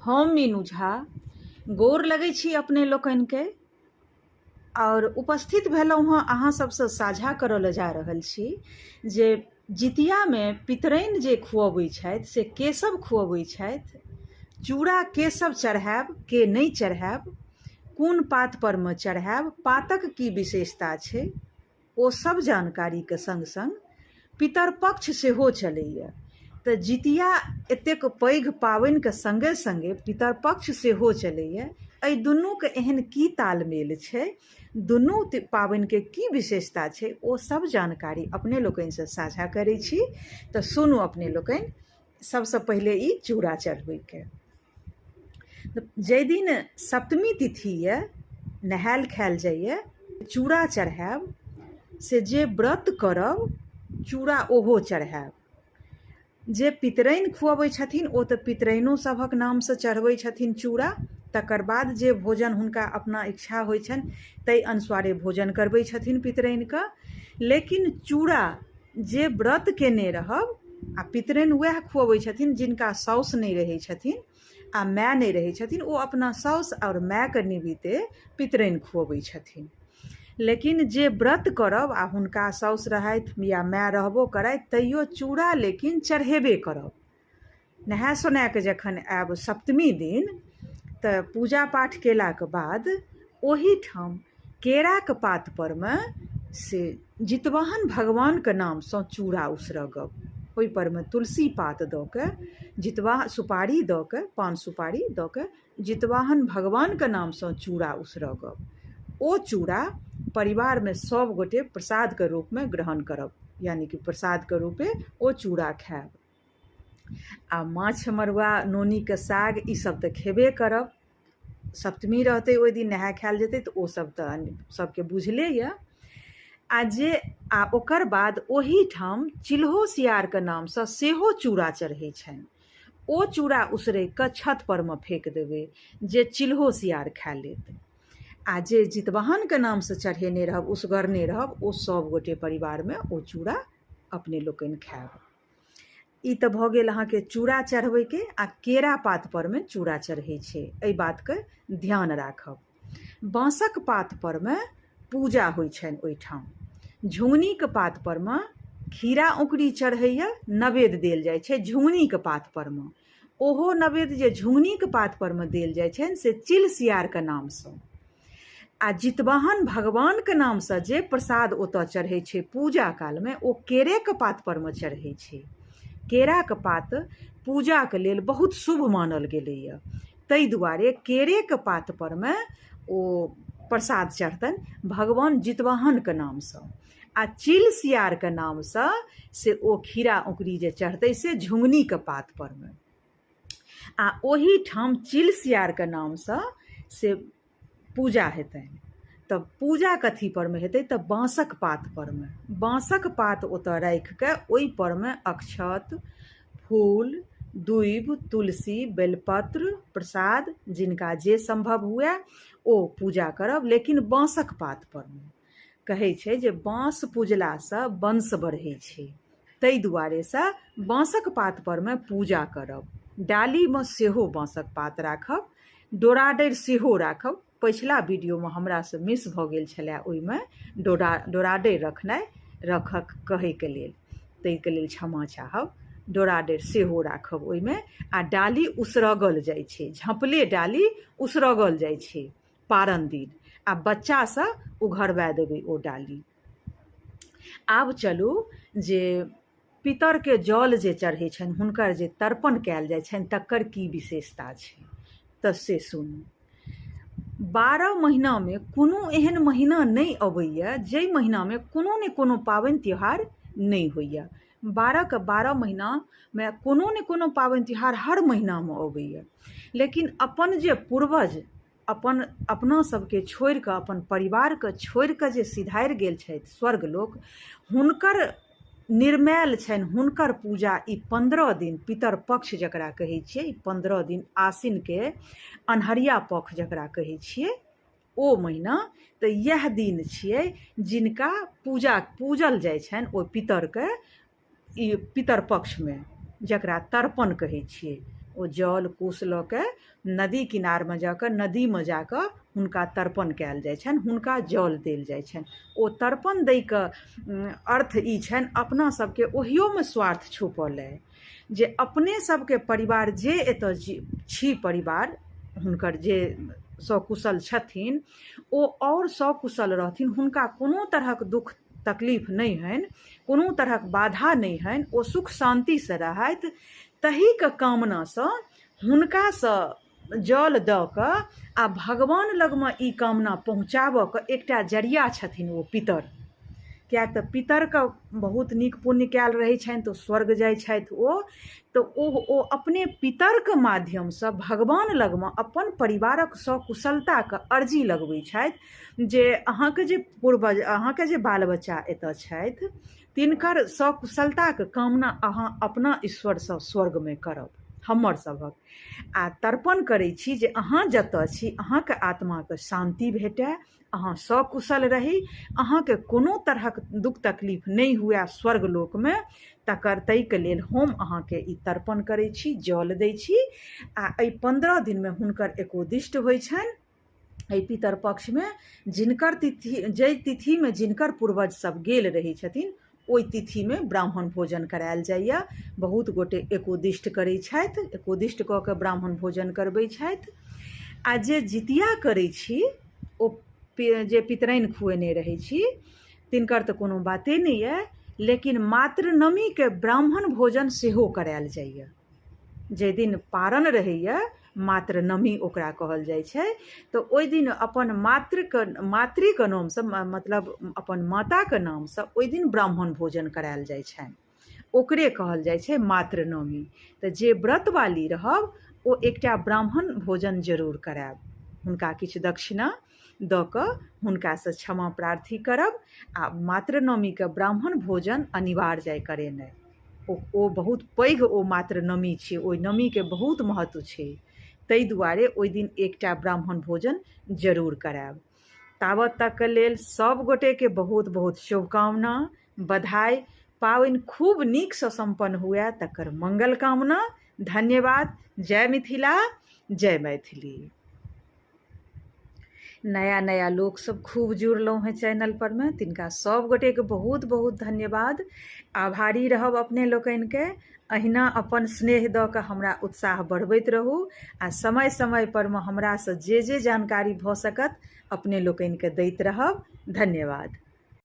हम मीनू झा गोर लगै छी अपने लोकनिके आओर उपस्थित भेलहुँ हँ अहाँ सबसँ साझा करऽ लए जा रहल छी जे जितियामे पितराइन जे खुअबै छथि से के सब खुअबै छथि, चूड़ा के सब चढ़ायब के नहि चढ़ायब, कोन पात परमे चढ़ायब, पातक की विशेषता छै, ओ सब जानकारीके सङ्ग सङ्ग पितरपक्ष सेहो चलैए तऽ जितिया एतेक पैघ पाबनिके सङ्गे सङ्गे पितरपक्ष सेहो चलैए। एहि दुनूके एहन की तालमेल छै, दुनू पाबनिके की विशेषता छै, ओ सब जानकारी अपने लोकनिसँ साझा करै छी। तऽ सुनू अपने लोकनि, सबसँ पहिले ई चूड़ा चढ़बैके। जाहि दिन सप्तमी तिथि यऽ, नहायल खायल जाइए, चूड़ा चढ़ायब। से जे व्रत करब, चूड़ा ओहो चढ़ायब। जे पितराइन खुअबै छथिन ओ तऽ पितराइनो सभक नामसँ चढ़बै छथिन चूड़ा। तकर बाद जे भोजन हुनका अपना इच्छा होइ छनि ताहि अनुसारे भोजन करबै छथिन पितराइनके। लेकिन चूड़ा जे व्रत केने रहब आ पितराइन वएह खुअबै छथिन जिनका साउस नहि रहै छथिन आ माय नहि रहै छथिन, ओ अपना साउस आओर मायके निमित्ते पितराइन खुअबै छथिन। लेकिन जे व्रत करब आ हुनका साउस रहथि या माय रहबो करथि, तैयो चूड़ा लेकिन चढ़ेबे करब। नहाय सोनाय कऽ जखन आयब सप्तमी दिन, तऽ पूजा पाठ केलाके बाद ओहिठाम केराके पात परमे से जितवाहन भगवानके नामसँ चूड़ा उसरगब। ओहि परमे तुलसी पात दऽ कऽ, जितवा सुपारी दऽ कऽ, पान सुपारी दऽ कऽ जितवाहन भगवानके नामसँ चूड़ा उसरगब। ओ चूड़ा परिवारमे सब गोटे प्रसादके रूपमे ग्रहण करब, यानि कि प्रसादके रूपे ओ चूड़ा खायब। आ माछ मरुआ नोनीके साग ई सब तऽ खेबे करब। सप्तमी रहतै ओहि दिन नहाय खायल जेतै, तऽ ओ सब तऽ सबके बुझले यऽ। आ जे आ ओकर बाद ओहिठाम चिल्हो सियारके नामसँ सेहो चूड़ा चढ़ै छनि। ओ चूड़ा उसरगि कऽ छत परमे फेक देबै जे चिल्हो सियार खा लेत। आ जे जितवाहनके नामसँ चढ़ेने रहब, उसगरने रहब, ओ सब गोटे परिवारमे ओ चूड़ा अपने लोकनि खायब। ई तऽ भऽ गेल अहाँके चूड़ा चढ़बैके। आ केरा पात परमे चूड़ा चढ़ै छै, एहि बातके ध्यान राखब। बाँसक पात परमे पूजा होइ छनि ओहिठाम। झुङ्गनीके पात परमे खीरा औँकरी चढ़ैए, नवेद देल जाइ छै झुङ्गनीके पात परमे। ओहो नवेद जे झुङ्गनीके पात परमे देल जाइ छनि से चिल सियारके नामसँ। आ जितवाहन भगवानके नामसँ जे प्रसाद ओतऽ चढ़ै छै पूजा कालमे, ओ केरेके पात परमे चढ़ै छै। केराके पात पूजाके लेल बहुत शुभ मानल गेलैए, ताहि दुआरे केरेके पात परमे ओ प्रसाद चढ़तनि भगवान जितवाहनके नामसँ। आ चिल सियारके नामसँ से ओ खीरा औँकरी जे चढ़तै से झुङ्गनीके पात परमे। आ ओहिठाम चिल सियारके नामसँ से पूजा हेतनि। तऽ पूजा कथी परमे हेतै? तऽ बाँसक पात परमे। बाँसक पात ओतऽ राखि कऽ ओहि परमे अक्षत, फूल, दूबि, तुलसी, बेलपत्र, प्रसाद, जिनका जे सम्भव हुए ओ पूजा करब, लेकिन बाँसक पात परमे। कहै छै जे बाँस पूजलासँ वंश बढ़ै छै, ताहि दुआरेसँ बाँसक पात परमे पूजा करब। डालीमे सेहो बाँसक पात राखब, डोराडरि सेहो राखब। पछिला वीडियोमे हमरासँ मिस भऽ गेल छलए ओहिमे डोराडरि रखनाइ रखक कहैके लेल, ताहिके लेल क्षमा चाहब। डोराडरि सेहो राखब ओहिमे। आ डाली उसरगल जाइ छै, झँपले डाली उसरगल जाइ छै पारन दिन, आ बच्चासँ उघरबा देबै ओ डाली। आब चलू जे पितरके जल जे चढ़ै छनि, हुनकर जे तर्पण कयल जाइ छनि, तकर की विशेषता छै, तऽ से सुनू। 12 महीनामे कोनो एहन महीना नहि अबैए जाहि महीनामे कोनो ने कोनो पाबनि त्योहार नहि होइए। 12के 12 महीनामे कोनो ने कोनो पाबनि त्योहार हर महीनामे अबैए। लेकिन अपन जे पूर्वज अपन अपना सबके छोड़ि कऽ, अपन परिवारके छोड़ि कऽ जे सिधारि गेल छथि स्वर्ग लोक, हुनकर निर्मैल छनि हुनकर पूजा ई 15 दिन पितर पक्ष जकरा कहै छियै, ई 15 दिन आसिनके अन्हरिया पक्ष जकरा कहै छियै, ओ महीना तऽ इएह दिन छियै जिनका पूजा पूजल जाइ छनि ओहि पितरके। ई पितर पक्षमे जकरा तर्पण कहै छियै, ओ जल कुश लऽ के नदी किनारमे जाकऽ नदीमे जाकऽ हुनका तर्पण कयल जाइ छनि, हुनका जल देल जाइ छनि। ओ तर्पण दैके अर्थ ई छनि, अपना सबके ओहियोमे स्वार्थ छुपल अइ जे अपने सबके परिवार जे एतऽ छी, परिवार हुनकर जे सकुशल छथिन ओ आओर सकुशल रहथिन, हुनका कोनो तरहक दुःख तकलीफ नहि होइन, कोनो तरहक बाधा नहि होइन, ओ सुख शान्तिसँ रहथि, तहीके कामनासँ हुनकासँ जल दऽ कऽ आ भगवान लगमे ई कामना पहुँचाबऽके एकटा जरिया छथिन ओ पितर। किएक तऽ पितरके बहुत नीक पुण्य कयल रहै छनि तऽ स्वर्ग जाइ छथि ओ, तऽ ओ अपने पितरके माध्यमसँ भगवान लगमे अपन परिवारक सकुशलताके अर्जी लगबै छथि जे अहाँके जे पूर्वज, अहाँके जे बाल बच्चा एतऽ छथि तिनकर सकुशलताके कामना अहाँ अपना ईश्वरसँ स्वर्गमे करब हमर सभक। आ तर्पण करै छी जे अहाँ जतऽ छी अहाँके आत्माके शान्ति भेटय, अहाँ सकुशल रही, अहाँके कोनो तरहक दुःख तकलीफ नहि हुए स्वर्ग लोकमे, तकर ताहिके लेल हम अहाँके ई तर्पण करै छी, जल दै छी। आ एहि 15 दिनमे हुनकर एकोदिष्ट होइ छनि। एहि पितर पक्षमे जिनकर तिथि, जाहि तिथिमे जिनकर पूर्वज सब गेल रहै छथिन ओहि तिथिमे ब्राह्मण भोजन करायल जाइए। बहुत गोटे एकोदिष्ट करै छथि, एकोदिष्ट कऽ कऽ ब्राह्मण भोजन करबै छथि। आ जे जितिया करै छी ओ जे पितराइन खुएने रहै छी तिनकर तऽ कोनो बाते नहि अइ, लेकिन मातृनवमीके ब्राह्मण भोजन सेहो करायल जाइए। जाहि दिन पारण रहैए, मातृनवमी ओकरा कहल जाइ छै, तऽ ओहि दिन अपन मातृके मातृके नामसँ, मतलब अपन माताके नामसँ ओहि दिन ब्राह्मण भोजन करायल जाइ छनि, ओकरे कहल जाइ छै मातृनवमी। तऽ जे व्रतवाली रहब ओ एकटा ब्राह्मण भोजन जरूर करायब, हुनका किछु दक्षिणा दऽ कऽ हुनकासँ क्षमा प्रार्थी करब आ मातृनवमीके ब्राह्मण भोजन अनिवार्य अइ करेनाइ। ओ बहुत पैघ ओ मातृनवमी छै, ओहि नवमीके बहुत महत्व छै, ताहि दुआरे ओहि दिन एकटा ब्राह्मण भोजन जरूर करायब। ताबत तकके लेल सब गोटेके बहुत बहुत शुभकामना, बधाई। पाबनि खूब नीकसँ सम्पन्न हुए तकर मंगल कामना। धन्यवाद। जय मिथिला, जय मैथिली। नया नया लोक सब खूब जुड़लहुँ हेँ चैनल पर मे, तिनका सब गोटेके बहुत बहुत धन्यवाद। आभारी रहब अपने लोकनिके। अहिना अपन स्नेह दऽ कऽ हमरा उत्साह बढ़बैत रहू आ समय समय पर मे हमरासँ जे जे जानकारी भऽ सकत अपने लोकनिके दैत रहब। धन्यवाद।